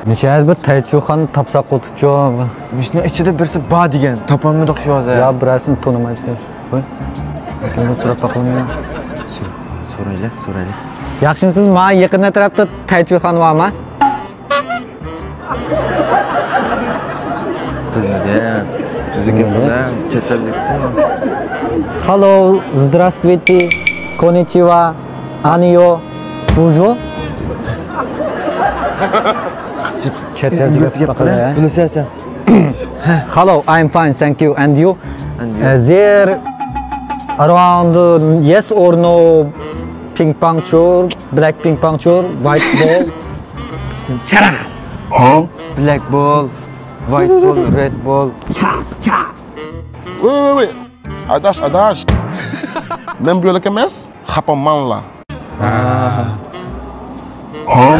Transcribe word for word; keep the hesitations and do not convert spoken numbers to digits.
مۇشۇ يەردە بىر تەيچۇخان تاپساق قوتۇچۇ. مۇشۇنىڭ ئىچىدە بىرسى بار دېگەن، تاپالمىدۇق شۇ ھازىر. يا، بىرەرسىنى تونۇمايسىز. قوي. كىمگە سوراپ باقىمەن. سورايلى، سورايلى. ياخشىمۇسىز؟ ما يېقىن ئەتراپتا تەيچۇخان بارمۇ؟ بىلمىدىم. بىلمىدىم. چەت ئەللىكتە. Hello, здравствуйте, конничива, аньё, бужо. چەت ئەلگە گەپ قىلىدۇ. بىلىسەن سەن. Hello, I'm fine, thank you. And you? And you? Uh, there around, uh, yes or no, ping pong چور, black ping pong چور, white ball. Charas. Black ball, white ball, red ball. Chas, chas. Wait, wait, wait. ئاداش، ئاداش. مەن بۇ يەرلىك ئەمەس، خاپا ماڭلا. ھە؟